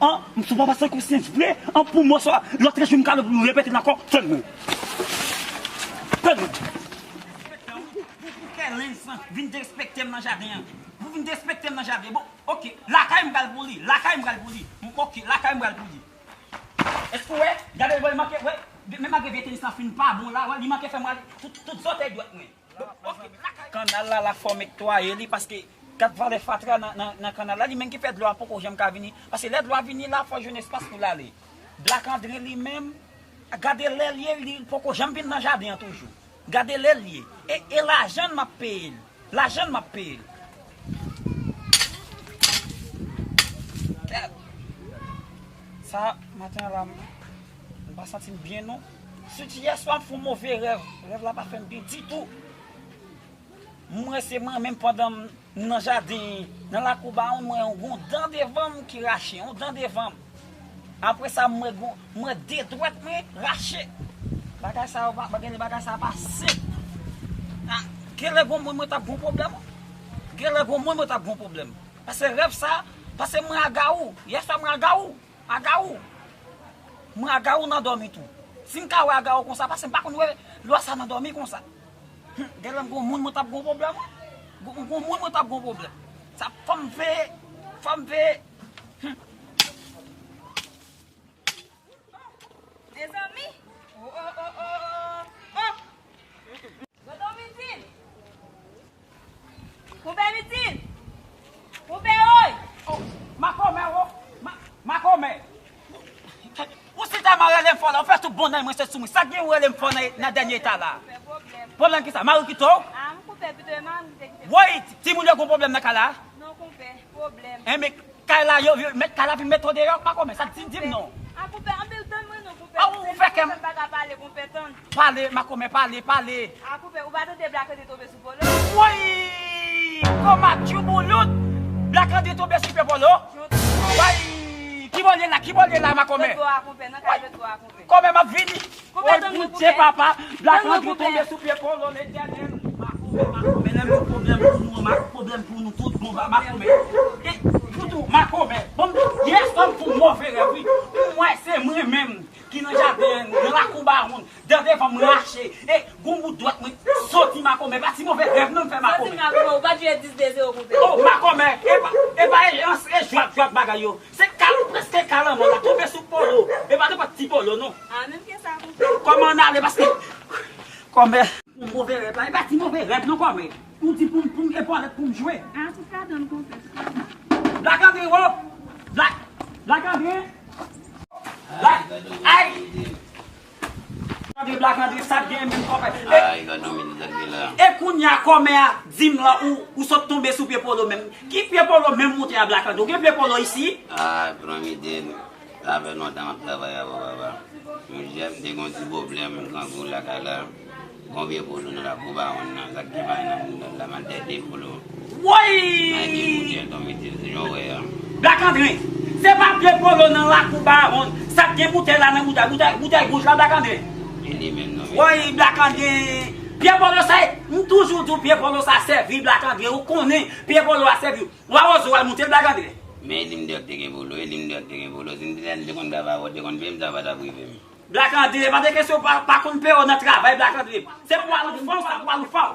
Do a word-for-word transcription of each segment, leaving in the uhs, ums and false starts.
An, m sou pa pase konsyans vre. An, pou mwen, sa, lòt jou, m ka repete l ankò. Tann mwen. Tann mwen. Pou, pou kè lenj lan vin derespekte m nan jaden an. Pou vin derespekte m nan jaden. Bon, oke, lakay m pral pou li. Lakay m pral pou li. M, oke, lakay m pral pou li. Èske w wè? Gade, wè, manke, wè. Men malgre vye tenis lan fin pa bon la, wè, li manke fè m rale tout, tout zòtèy dwèt mwen. Bon, oke. Kannal la, la fòm netwaye li, paske gad valè fatra nan, nan, nan kannal la, li menm ki fè dlo a poko janm ka vini. Paske lè dlo a vini la, fò jwenn espas pou l ale. Black André li menm, gade lè l ye, li poko janm vin nan jaden an toujou. Gade lè l ye. E, e lajan m ap peye l. Lajan m ap peye l. Gad. Sa, maten an la, m, m pa santi m byen, non. Sitou yè swa, m fè yon move rèv. Rèv la pa fè m byen ditou. M wè se mwen menm pandan m nan jaden, nan lakou bawon, m wè yon, yon dan devan m ki rache, yon dan devan m. Apre sa, m wè gon, m wè de dwèt mwen rache. Bagay sa yo pa, bagay, bagay sa pa senp. Ah, genlè gon moun mwen t ap gon pwoblèm. Genlè gon moun mwen t ap gon pwoblèm. Paske rèv sa, paske mwen agawou. Yè swa mwen agawou. Agawou. Mwen agawou nan dòmi tou. Si m ka wè agawou konsa, paske m pa konn wè lwa sa nan dòmi konsa. Hum, genlè m gon moun mwen t ap gon pwoblèm. Gon, gon moun mwen t ap gon pwoblèm. Sa fò m veye, fò m veye. Hum. Mezanmi! Oh, oh, oh, oh, oh, oh! Tonton Mitin! Konpè Mitin! Konpè, oy! Oh, makomè, oh! Ma, makomè! Ou si tèlman rele m fò la, ou fè tout bon nan mwen se sou mwen. Sa k gen ou rele m fò nan, nan dènye eta la? Konpè, pwoblèm. Pwoblèm ki sa? Mari kite w? Ah, m konpè, pito e mari m te kite m. Woy, timoun yo gon pwoblèm nan kay la? Non, konpè, pwoblèm. Enben, kay la, yo, yo, mèt kay la vin mete w deyò, makomè, sa k di, di m non. Ah, konpè, anpil tann mwen non, konpè. Ah, ou fè kè m. Konpè, m pa ka pale, konpè, tann. Pale, makomè, pale, pale. Ah, konpè, ou pa tande Black André tonbe sou polo? Woy! Kòma tchouboulout! Black André tonbe sou pye polo? Woy! Ki bò l ye la, ki bò l ye la, makomè? Lòt bò a, konpè, nan kay lòt bò a, konpè. Kòmè m ap vini. Konpè, tann mwen, konpè. Papa, Black André tonbe sou pye polo, Letènèl. Makomè, makomè, lè m gen pwoblèm pou nou, ma, pwoblèm pou nou tout, bon, makomè. E, pou tou, makomè. Bon, yè swa m fè yon move rèv, wi. M wè se mwen menm ki nan jaden, nan lakou bawon, dan devan m rache. E, gon bout dwèt mwen soti, makomè. Pa ti move rèv non m fè, makomè. Soti, makomè, ou pa jwe dis de zewo, konpè. Oh, makomè, e pa, e pa, e, e jwèt, jwèt bagay yo. Se kal, prèske kal anmò la, tonbe sou polo. E pa nenpòt ti polo, non. Ah, menm ke sa, konpè. Kòman n ale, paske, kòmè, yon move rèv la, e pa ti move rèv, non, kòmè. Ou di pou m, pou m, epòlèt pou m jwe. Ah, tout ka tann, konpè, tout ka tann. Black André, wo! Black, Black André! Black, ay! André, Black André, sa k gen menm kòmè. E, ay, gad yon minit, sa k gen la. E kounye a kòmè a di m la, ou, ou sot tonbe sou pye polo menm. Ki pye polo menm moute a, Black André? Ou gen pye polo isi? Ah, pran mide, sa fè lontan m ap travay avè w, papa. Monchè, m te gon ti pwoblèm, grangou lakay la. Gon vye polo nan lakou bawon nan, sa k gen bagay nan moudal la, m al dèyè pye polo. Woy! Mwen gen moutèl tonbe, se jan w wè a. Black André, se pa vye polo nan lakou bawon, sa k gen moutèl la nan bouda, boutèy, boutèy wouj la, Black André. E li menm non, men. Woy, Black André, pye polo sa, m toujou di w pye polo sa sèvi, Black André, ou konnen pye polo a sèvi. Wa wozo al moute Black André. Men e li m dèyè te gen polo, e li m dèyè te gen polo, si m te, te konn travay avè w, te konn peye m, sa pa t ap rive m. Black André, e pa de kesyon pa, pa konn peye w nan travay, Black André. Se pwa loufa w sa, pwa loufa w.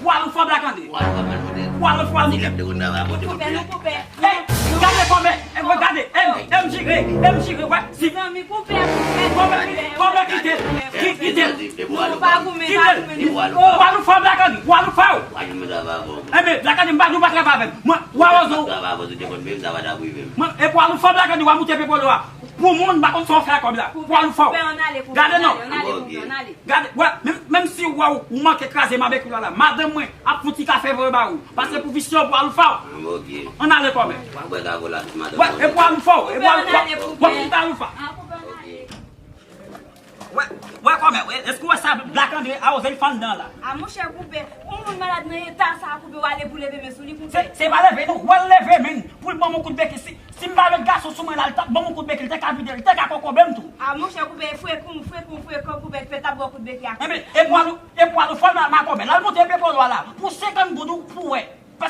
Pwa loufa w, Black André. Pwa loufa w, Black André. Pwa loufa w, Black André. Konpè, nou konpè. Ey, gade kòmè, e gade, e m, e m jire, e m jire, wè, si. Mezanmi, konpè, konpè, konpè, kite, ki-, kite. Non, pa goumen, pa goumen. Pwa loufa w, Black André, pwa loufa w. Enben, Black André, m pa, nou pa travay avè m. Mwen, wa wozo. Mwen, e pwa loufa w, Black André, w a moute pye polo a. Pou moun, m pa konn sa w fè ak kòb la. Pwa loufa w. Gade non. Gade, wè, menm, menm si w wè w, ou manke kraze m avèk ou la, la. Madanm mwen ap fouti kafe voye ba ou. Pase pou visye w, pwa loufa w. Ann ale kòmè. Wè, e pwa loufa w, e pwa loufa w. Wè, wè kòmè, wè, èske w wè sa Black André a oze l fann dan la? A monchè, konpè, yon moun malad nan eta sa, konpè, w ale pou leve men sou li, konpè. Se, se pa leve non, w al leve men, pou l ban m yon kout beki, si, si m pa met gason sou mwen la, l t ap ban m yon kout beki, l te ka vide, l te ka kokobe m tou. A monchè, konpè, frekan, frekan, frekan, konpè, pèt ap ba w kout beki a. Enben, e pwa lou-, e pwa loufa w, makomè, l al moute pye polo a la, pou senkant goud ou pou wè.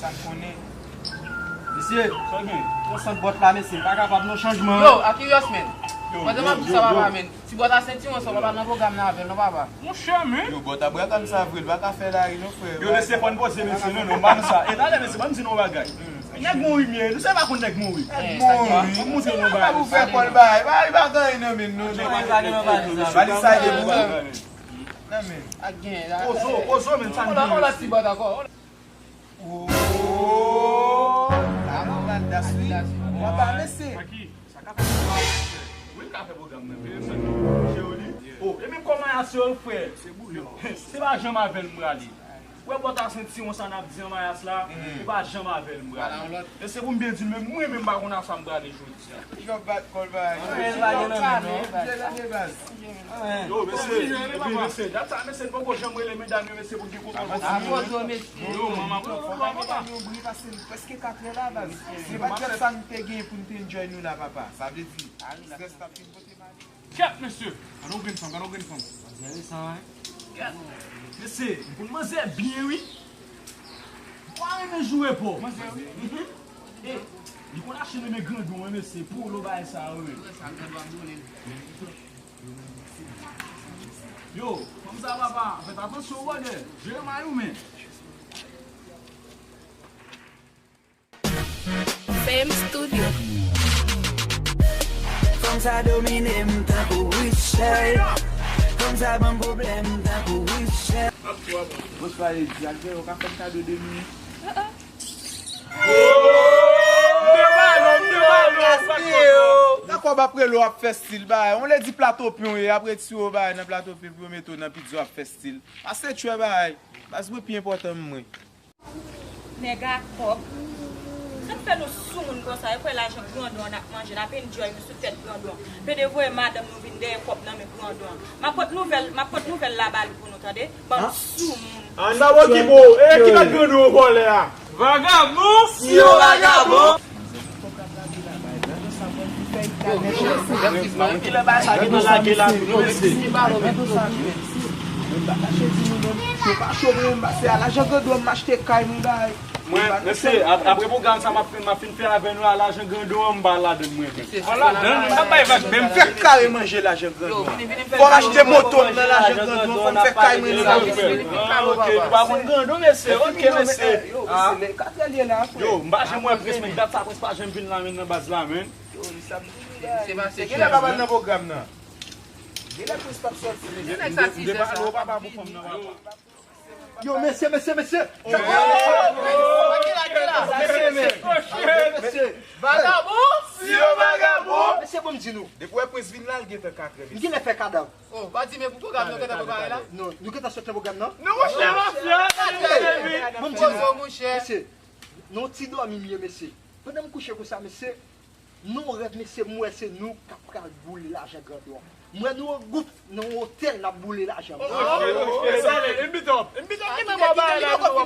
Sa m konnen. Mesye, sa gen? Yon sant bòt la, mesye, m pa kapab non, chanjman. Yo, Akirios, men. Yo, mwen te yo, map di yo, sa, yo. Papa, men. Ti bòt a sentiwon sa, papa, nan pwogram nan avè l, non, papa. Monchè, men. Yo, bòt a bra kòm sa vre, l pa ka fè lari, non, frè. Yo, mesye, fò n poze, mesye, non, non, ban m sa. E talè, mesye, ban m di nou yon bagay. Nèg mouri m ye, nou se pa konn nèg mouri. Nèg mouri. Ban m montre nou yon bagay. Ou fè kòl bagay, pa, pa gen anyen nan men nou, non. Ba li sa de pou ou. Nan men. Ak gen la. Pozo, pozo, men sa n gen. Yon lòt ti bòt ankò. Oh! La mwen pral das wi. Papa mesye. Sa ka fè pwogram nan, men sa ki chè yo li. Oh, e menm kòman y ap se yo frè. Se pa janm avè l m prale. Wè bòt a sentiwon sa n ap di an mayas la, ou pa janm avè l m prale. E se pou m byen di l, men mwen menm m pa konn a sa m prale jodi a. Yo bat kòl bagay. Yo, mesye, epi mesye, dat sa, mesye, n poko janm rele medam yo, mesye, pou n gen kontwòl konsa. Yo, manman, papa, papa. Medam yo bri pase l prèske katrè la, baz. Se pa t sa n te gen pou n te enjoy nou la, papa. Sa vle di, strès t ap fin pote malè. Kèt, mesye! Gade yon grenn fanm, gade yon grenn fanm. Manzè resan, wi. Kèt! Mesye, m konn manzè byen, wi. Mwen renmen joure pa w. Manzè, wi. Mhm. E, li konn achte menm grandon, wi, mesye. Polo bagay sa yo, wi. Yo, fanm sa, papa, fè atansyon, brother. Jeremay ou men. Fame Studio. Fanm sa domine m tankou Richard. Fanm sa ban m pwoblèm tankou Richard. Bonswa, Lady. Ak yo ka fè m kado de minit? M te pale, m te pale. Gaspiye yo. Nan kòb ap rele w ap fè stil, bay. On Lady Plato Pyon ye, ap retire w, bay, nan Plato Pyon pou yo mete w nan pizza w ap fè stil. Pase tchwè, bay. Baz, mwen pi enpòtan mwen. Nèg a kòb. Sa k fè nou soumoun konsa? E kwè lajan grandon an n ap manje, n ap enjoy nou sou tèt grandon an. Pede voye madanm nou vin dèyè kòb nan men grandon an. M ap pot nouvèl, m ap pot nouvèl la ba li pou nou, tande? Bann soumoun. An n ap okipe w. E ki lòt grandon w vòlè a? Vagabon! Si yo vagabon! Kilè bagay sa gentan lage la tou, non, mesye? Yo, pa cho, men, se a lajan grandon an m achte kay mwen bay. Mwen, mesye, ap-, apre pwogram sa m ap fin, m ap fin fè avè nou a, lajan grandon an m ba ladann mwen menm. An ladann, m ap bay vag menm. Fè kare manje lajan grandon an. Fò m achte moto m nan lajan grandon an, fò m fè kay mwen nan lajan grandon an. Ah, ok, nou pa konn grandon, mesye. Ok, mesye. Yo, mesye, men katrè l ye la, frè. Yo, m pa janm wè Prince, men dat sa Prince pa janm vin la, men nan baz la, men. Yo, li sa m di. Se pa se genlè papa nan pwogram nan. Genlè Prince p ap sòti, mesye. Genlè sa ti zè sa. Yo, mesye, mesye, mesye. Mesye, mesye. Mesye. Vagabon! Si yo vagabon! Mesye, bon, m di nou. Depi wè Prince vin la, l gentan katrè, mesye. M genlè fè kadav. Oh, pa di men pou pwogram nou gentan prepare la? Non, nou gentan sot nan pwogram nan? Non, monchè, mafya, bon, m di nou. Pozo, monchè. Mesye, nan yon ti dòmi m ye, mesye. Pandan m kouche konsa, mesye, nan yon rèv, mesye, m wè se nou k ap pral boule lajan grandon an. M wè nou an gwoup nan yon otèl, n ap boule lajan. Oh, oh, oh, oh, oh, talè, m beat up, m beat up, ki nan bò bagay la, nou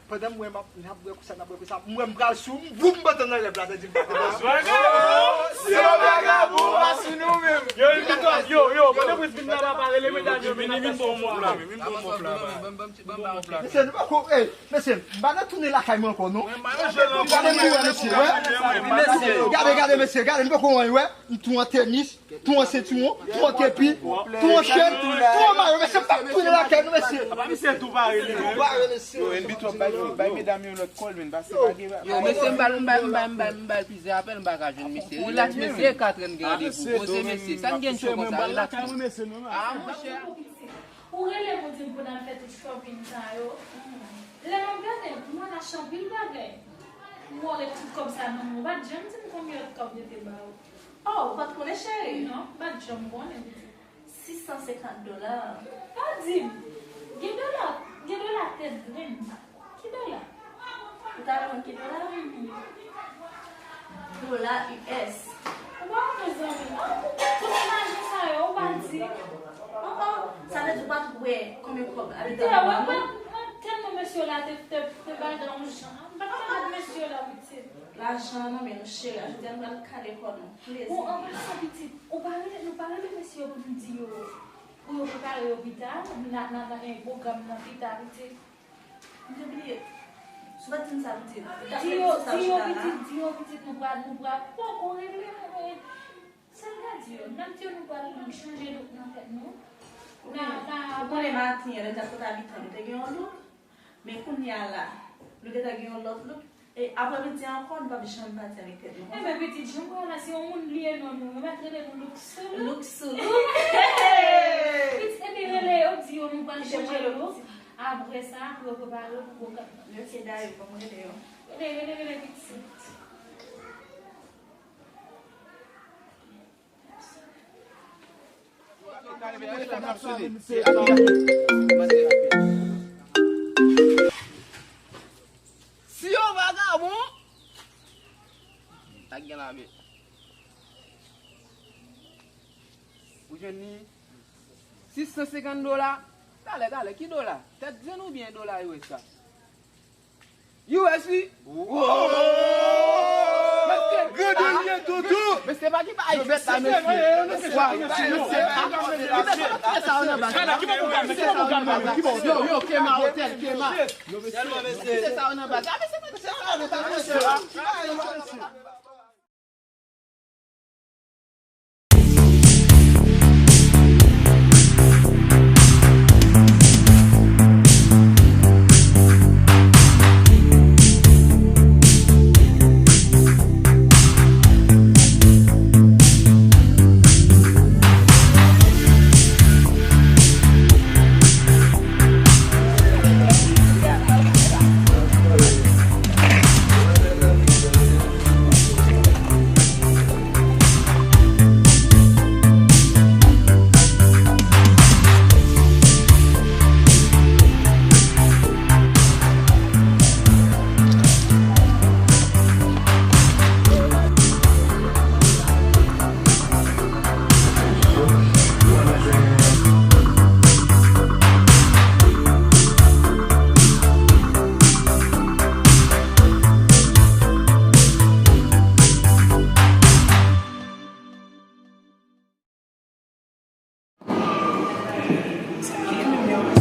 Pandan m wè m ap, n ap bwè konsa, n ap bwè konsa, m wè m pral sou, m voup, m pantan nan rèv la, sa di m pa te nan sou. Yo, vagabon, pa sou nou menm. Yo, yo, yo, yo, pandan prens vin la, papa, rele medam yo, vini, vin bon mòf la, vin bon mòf la. Mesye, nou poko, ey, mesye, m pa nan tounen lakay mwen ankò, non. Gade m pou wè, mesye, wè. Gade, gade, mesye, gade, nou poko wè, wè. M tou an tenis, tou an sentiwon, tou an kepi, tou an chèn, tou an mayo, mesye, m p ap tounen lakay nou, mesye. Papa, misye tou pare li menm. Tou pare, mesye. Yo, N B twòp bay, bay medam yo lòt kòl, men pase pa gen. Yo, mesye, m ba l, m ba l, m ba l, m ba l, m ba l plizyè apèl, m pa ka jwenn mesye. Rilaks, mesye, e katè n gen randevou. Poze, mesye, sa n gen cho konsa, rilaks, mesye. Ah, monchè. Ou rele m, ou di m pou n al fè tout shopping sa yo. Lè m ap gade, m wè n achte anpil bagay. M wè w ret tout kòb sa nan men w, ou pa t janm di m konbyen lòt kòb yo te ba w. Oh, ou pa t konnen, cheri? Non, m pa t janm konnen, pitit. Sis san senkant dola. Pa di m. Gen dola, gen dola tèt grenn. Ki dola? Ou ta konn ki dola? Dola U S. Ou pa wè, mezanmi, tout lajan sa yo, ou pa di. Oh, oh, sa vle di ou pa t wè konbyen kòb abitan nan ban nou? Mwen tèlman mesye la te, te, te bay dan yon jan. M pa t ka gad mesye la, pitit. Lajan nan men nou, cheri. Jodi a nou pral kale kò nou. Plezi. Bon, an pasan, pitit, ou pa rele, nou pa rele mesye yo pou nou di yo, pou yo prepare yo pita, nan, nan, nan, eh, pwogram nan pita, pitit. M te bliye. Si w pa t di m sa, pitit, m t ap fè pitit sa chita la. Di yo, di yo, pitit, di yo, pitit, nou pral, nou pral poko regle, nou, eh, sèl gade yo. N ap di yo nou pral chanje look nan tèt nou. Wi. N a, n a, ou konnen maten an, lè n t ap pote abitan, nou te gen yon look. Men kounye a la, nou gentan gen yon lòt look. E aprè midi ankò, nou p ap janm pati avèk tèt nou konsa. Enben, pitit, jan m wè la, se yon moun bliye non nou. Yo mèt rele nou Look Sou Look. Look Sou Look. Pitit, epi rele yo, di yo nou pral chanje look. Apre sa, pou yo prepare yo pou pwogram nan. Yo se dayè, fò m rele yo. Rele, rele, rele, pitit. Si yo vagabon, ta gen lame. Ou jwenn li sis san senkant dola. Talè, talè, ki dola? Tèt grenn oubyen dola U S la? U S wi. Mesye, mesye, pa ki bagay fèt la, mesye. Mesye, mesye, mesye, sa yo nan baz la. Yo, yo, Kema Hotel, Kema. Mesye, sa yo nan baz la. Mesye, mesye, sa yo nan baz la, mesye.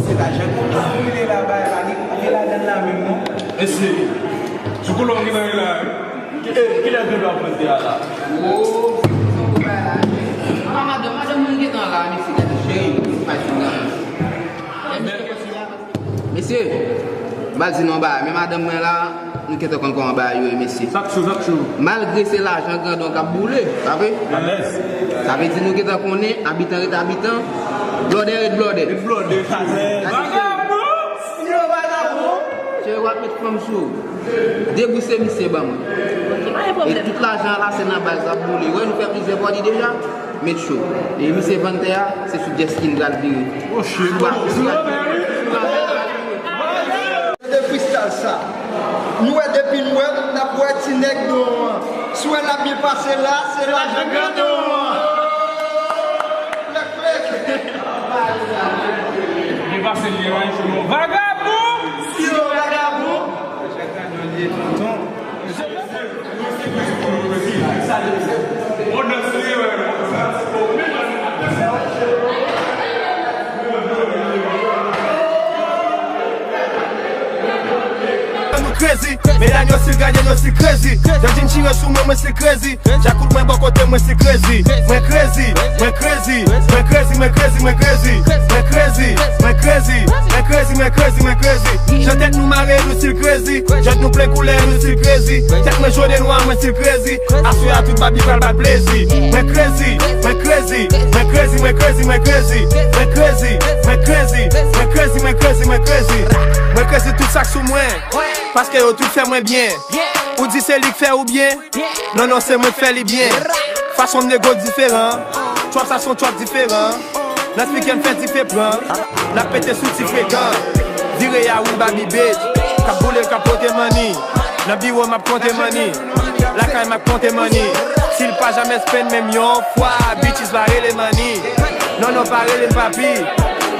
Se lajan ki boule la, bay la, li, li ladan la menm, non? Mesye, sou kolon ki nan la, wi. Ki, eh, kilè ke w ap pote a la? Oh, se pou bay la. Papa, madanm, madanm mwen gentan la, mesye, gade, cheri, pa sou la. Mesye, m pral di nou yon bagay, men madanm mwen la, nou gentan konn kòman bagay yo ye, mesye. Sa k cho, sa k cho. Malgre se lajan grandon k ap boule, pa vre? Alèz. Sa vle di nou gentan konnen, abitan ret abitan, blòdè ret blòdè. Ret blòdè, sa se. Vagabon! Yo, vagabon! Cheri, w ap met fanm sou ou. Debouse misye ban mwen. E tout lajan an la, se nan baz l ap boule. Wè, nou fè plizyè pòdi deja. Met cho. E misye vann tè a, se sou jet ski n pral vire. Oh, shit. Sou la, sou la. De freestyle sa. Nou wè depi n wè, n ap wè ti nèg don an. Si w wè n ap byen pase la, se lajan grandon an. Byen pase l ye, wi, se bon. Vagabon! Crazy, medam yo still gade, yo still crazy. Jan Jim chire sou mwen, mwen still crazy. Djakout mwen bò kote, mwen still crazy. Mwen crazy, mwen crazy, mwen crazy, mwen crazy, mwen crazy. Mwen crazy, mwen crazy, mwen crazy, mwen crazy, mwen crazy. Jan tèt nou mare, nou still crazy. Jan nou plen koulè, nou still crazy. Tèt mwen jone nwa, mwen still crazy. Aswè a tout baby pral bay plezi. Mwen crazy, mwen crazy, mwen crazy, mwen crazy, mwen crazy. Mwen crazy, mwen crazy, mwen crazy, mwen crazy, mwen crazy. Mwen crazy tout sa k sou mwen. Paske yo tout fè mwen byen. Ou di se li k fè ou byen? Non, non, se mwen k fè li byen. Fason m nego diferan. Trap sa se yon trap diferan. Nan spiker m fè dife pran. N ap pete sou ti frekan. Vire a wi baby bitch. K ap boule, k ap pote money. Nan biwo m ap konte money. Lakay m ap konte money. Si l pa janm spend menm yon fwa, bitches pa rele money. Non, non, pa rele m papi.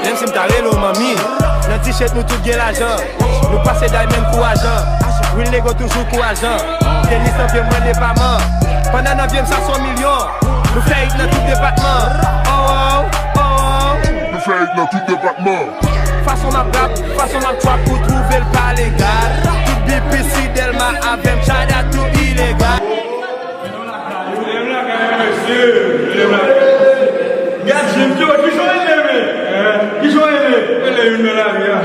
Menm si m ta rele w manmi. Nan t-shirt nou tout gen lajan. Nou pase diamond kou ajan. Real nego toujou kourajan. Tenis nan pye mwen depaman. Pandan nan pye m sa se yon milyon. Nou fè hit nan tout depatman. Oh, oh, oh, oh. Nou fè hit nan tout depatman. Fason m ap rap, fason m ap trap, ou twouve l pa legal. Tout B P C Dèlma avè m, shout out tou ilegal. Gad Jim, yo, kijan w rele men? Kijan w rele? Rele youn nan lari a.